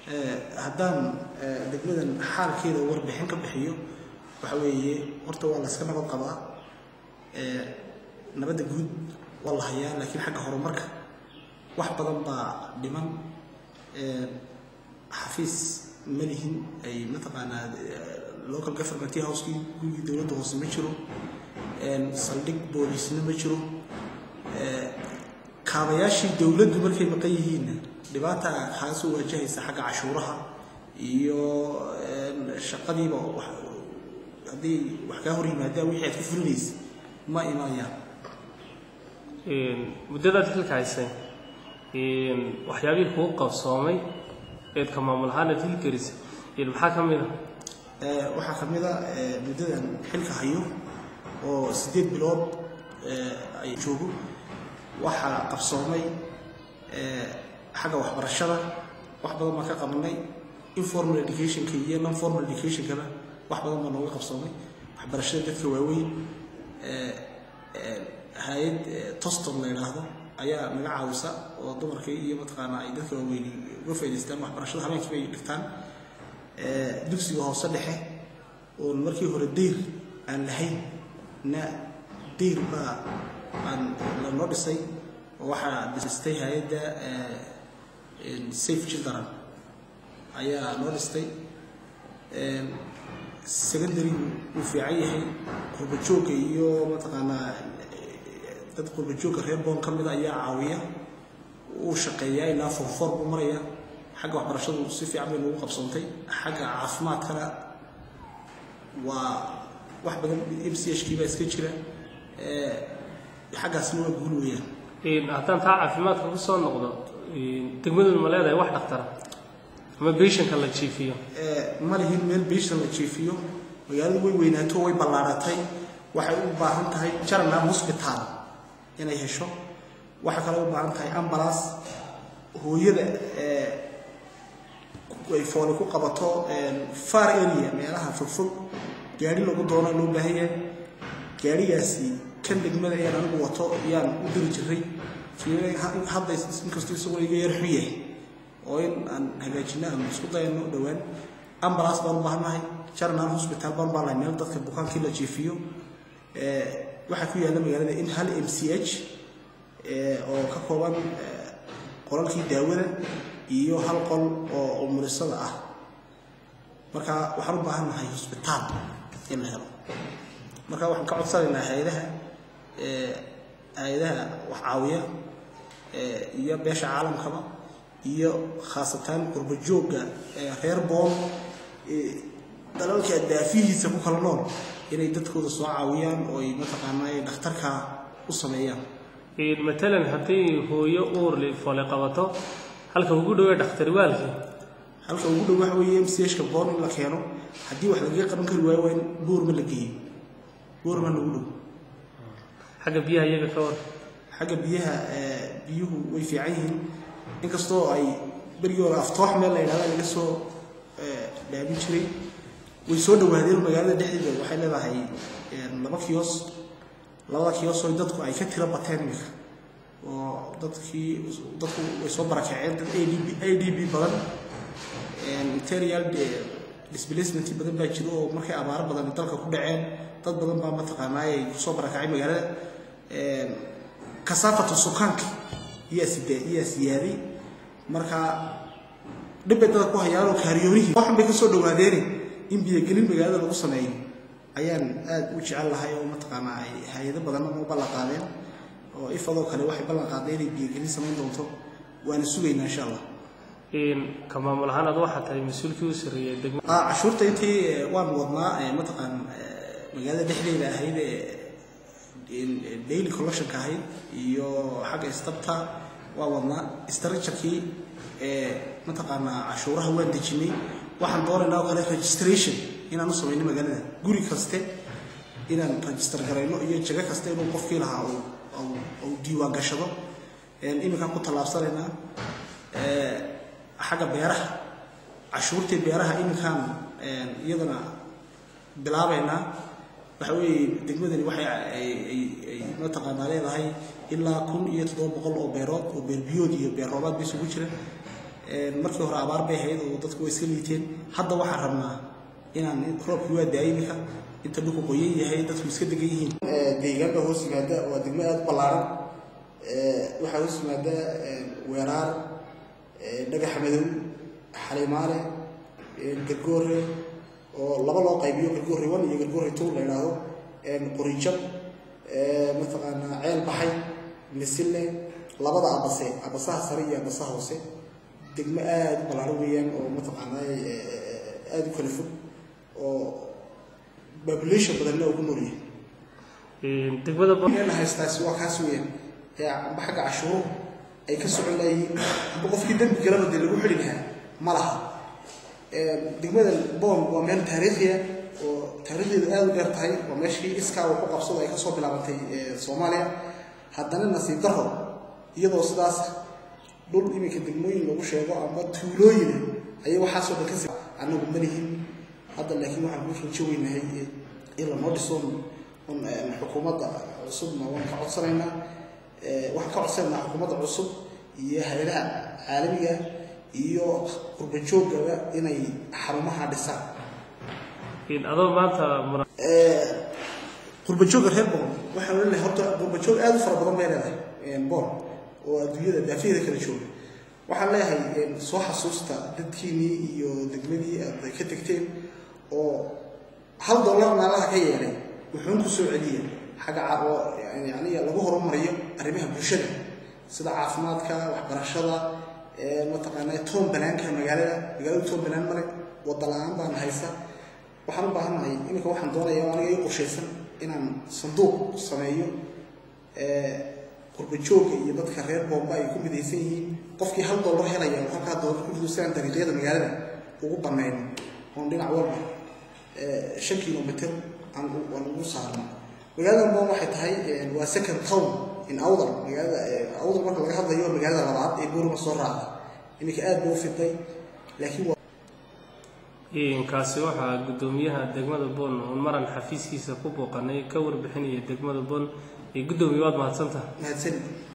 Haddaan degmadan xaalkeeda warbixin ka bixiyo, waxa weeye horta waa la iska nabad qabaa, nabadda guud waa la hayaa, laakiin xagga horumarka wax badan baa dhiman. Xafiis ma lihin ay mataqaanaa local government house-kii, gurigii dowladda hoose ma jiro, saldhig booliisna ma jiro. Kaabayaashii dowladdu markay maqan yihiinna dhibaata kaasoo waajahaysa xagga cashuuraha iyo shaqadiiba. Haddii wax kaa hor yimaadaan, wixii aad ku fulinaysa ma imanayaan. Muddadaad xilka haysay, waxyaabihii kuu qabsoomay eedka maamul ahaan aad hilgelisay maxaa ka mid a? Waxaa ka mid a muddadan xilka hayo oo 8 bilood ay joogo, waxaa qabsoomay xagga waxbarashada wax badan baan ka qabanay. Informal educationka iyo non formal educationkaba wax badan baa nooga qabsoomay. Waxbarashada dadka waaweyn, hay-ad Toston la yidhaahdo ayaa naga caawisa oo dumarkii iyo mataqaanaa ay dadka waaweyni uga faa'idaystaan waxbarashada, habeenkii bay dhigtaan. Dugsiga hoose dhexe oon markii hore dayr aan lahayn na dayr baa aan lanoo dhisay, oo waxaa dhistay hay-adda Save Children ayaa noo dhistay. Secondary-gu wuu fiican yahay. Qurba joogga iyo mataqaanaa dad qurba joogga reer Boon ka mida ayaa caawiya, uu shaqeeyaa, ilaa form four buu maraya. Xagga waxbarashadu si fiican bay noogu qabsoontay. Xagga caafimaadkana waa wax badan, MCH kii baa iska jira, xaggaasna waa guul weeyaan. Haddaan taa caafimaadka ku soo noqdo, degmaduna ma leedahay wax dhakhtara ama patient-ka la jiifiyo? Ma lihin meel patient la jiifiyo. Magaaladu way weynaato, way ballaaratay, waxay u baahan tahay general hospital inay hesho. Waxay kaloo u baahan tahay ambulance hooyada ay fooli ku qabato far area, meelaha fogfog gaari lagu doona loo baahan yahay. Gaarigaasi kan degmada ayaan anigu wato yaan u diri jiray. Hadda inkastoo isagoo iga yar xun yahay oo in aan hagaajino aan isku dayano dhowaan. Ambulance baan u baahannahay, general hospital baan u baahannahay, meel dadka bukaankii la jiifiyo. Waxaa ku yaalla magaalada in hal MCH oo ka kooban qolalkii daawada iyo hal qol oo umulisada ah. Marka waxaan u baahannahay hosbitaal in la helo. Marka waxaan ka codsanaynaa hay-adaha wax caawiya iyo beesha caalamkaba iyo khaasatan qurba joogga reer Boon dalalka daafihiisa ku kala nool inay dadkooda soo caawiyaan oo ay mataqaanaa ay dhakhtarka u sameeyaan. Matalan haddii hooyo uurli foole qabato, halka ugu dhowee dhakhtar waalkii? Halka ugu dhow waxa weeye MCH-ka Boon in la keeno. Haddii wax lagaga qaban kari waayo, waa in Boorma la geeyo, Boorma lagu dhow. Xagga biyaha iyaga ka war? Xagga biyaha, biyuhu way fiican yihiin, inkastoo ay berigii hore Aftoox meel la yidhahda laga soo dhaabin jiray. Way soo dhawaadeen. Magaalada dhexdeeda waxay leedahay laba kiosk, labada kiosk oo dadku ay ka tiro bateen iminka, oo dadku way soo barakaceen, dad IDP badan, internal displacement badan baa jiro, oo markay abaaro badan dalka ku dhaceen dad badan baa mataqaanaa ay kusoo barakacay magaalada. Kasaafatu sukaanka iyaa siyaaday. Marka dhib bay dadka ku hayaanoo kaariyoonihii waxan bay kasoo dhawaadeene in biyogelin magaalada lagu sameeyo ayaan aada u jecel lahay, oo mataqaanaa ay hay-ado badanna noo ballan qaadeen, oo IFAD oo kale waxay ballan qaadeen inay biyogelin samayn doonto, waana sugaynaa insha Allah. Ka maamul ahaan aad waxaa tahay mas-uulkii u sarreeyay degma. Cashuurta intii waan wadnaa mataqaan magaalada dhexdeeda ahayd ee daily collectionka ahayd iyo xagga istabta waa wadnaa. Structure-kii mataqaanaa cashuuraha waan dejinay. Waxaan doonaynaa oo kale registration inaan u samayno magaalada, guri kaste inaan register garayno iyo jago kasta inuu qofkii lahaa uu diiwaan gashado. Iminkaan ku tallaabsanaynaa. Xagga beeraha, cashuurtii beeraha iminkaan iyadana bilaabaynaa. Waxa weeye degmadani waxay ay mataqaanaa leedahay ilaa 1700 oo beerood oo beerbiyood iyo beer roobaad ba isugu jira. Markii hore abaar bay ahayd oo dadku way iska liiteen. Hadda waxaan rabnaa inaan roobkii waa daayay iminka, inta dhulku qoyan yahay dadku iska degan yihiin. Deegaan baa hoos yimaada, waa degmo aada u ballaaran. Waxaa hoos yimaada Weeraar, Dhagaxa Madow, Xalimaale, Gargoore oo laba loo qaybiyo, Gargoore 1 iyo Gargoore 2 la yidhaahdo, Qorijab, mataqaanaa Ceel Baxay, Misile, labada Abase, Abasaha sare iyo Abasaha hoose. Degmo aada u ballaaran weeyaan oo mataqaanaa aada u kala fog oo population badanna uu ku nool yahay. Degmada haystaasi waa kaas weeyaan, amba xagga cashuuruhu ay ka socon laayihiin, amba qofkii dembi galaba dee lagu xidhi lahaa ma laha. Degmada Boon waa meel taariikhiya oo taariikhdeedu aada u dheer tahay, waa meeshii iskaa wax u qabsado ay kasoo bilaabantay Soomaaliya. Haddana nasiib daro, iyadoo sidaas dhul iminka degmooyin lagu sheego amba tuulooyina ayay waxaasoo dhan kasi annagu ma lihin hadda, laakiin waxaan ku rajo weynahay in lanoo dhiso. Un xukuumadda cusubna waan ka codsanaynaa, waxaan ka codsanaynaa xukuumadda cusub iyo hay-adaha caalamiga iyo qurba joogaba inay xarumaha dhisaan. Adoo maanta Qurba joogga reer Boon waxaan leeyahay, horta qurba joog aada u fara badan bay leedahay Boon oo adduunyada daafaheeda kala jooga. Waxaan leeyahay soo xasuusta dadkiinii iyo degmadii aad ka tegteen, oo hal dollar naalaha ka yeelay wuxuun ku soo celiya xagga oo yani lagu horumariyo arrimaha bulshada sida caafimaadka, waxbarashada, mataqaanaa town plan-ka magaalada. Magaalada town plan male, wada la-aan baan haysa. Waxaan u baahannahay iminka, waxaan doonaya aniga ii qorshaysan inaan sanduuq sameeyo qurba joogga iyo dadka reer Boomba ay ku midaysan yihiin. Qofkii hal dollar helaya oo halkaa dollar ku rido si aan dariiqyada magaalada ugu banayno oon dhinac walba 5 kilomitr aan ugu saarno. Magaalada Boon waxay tahay waa second town in Awdal. Magaalada Awdal marka laga hadlayo, magaalada labaad ee Buurama soo raacda. Iminka aada buu u fiday, laakiin Kaasi waxaa guddoomiyaha degmada Boon oon maran xafiiskiisa ku booqanay ka warbixinaya degmada Boon. Guddoomiye, waad mahadsantaha. Mahadsanid.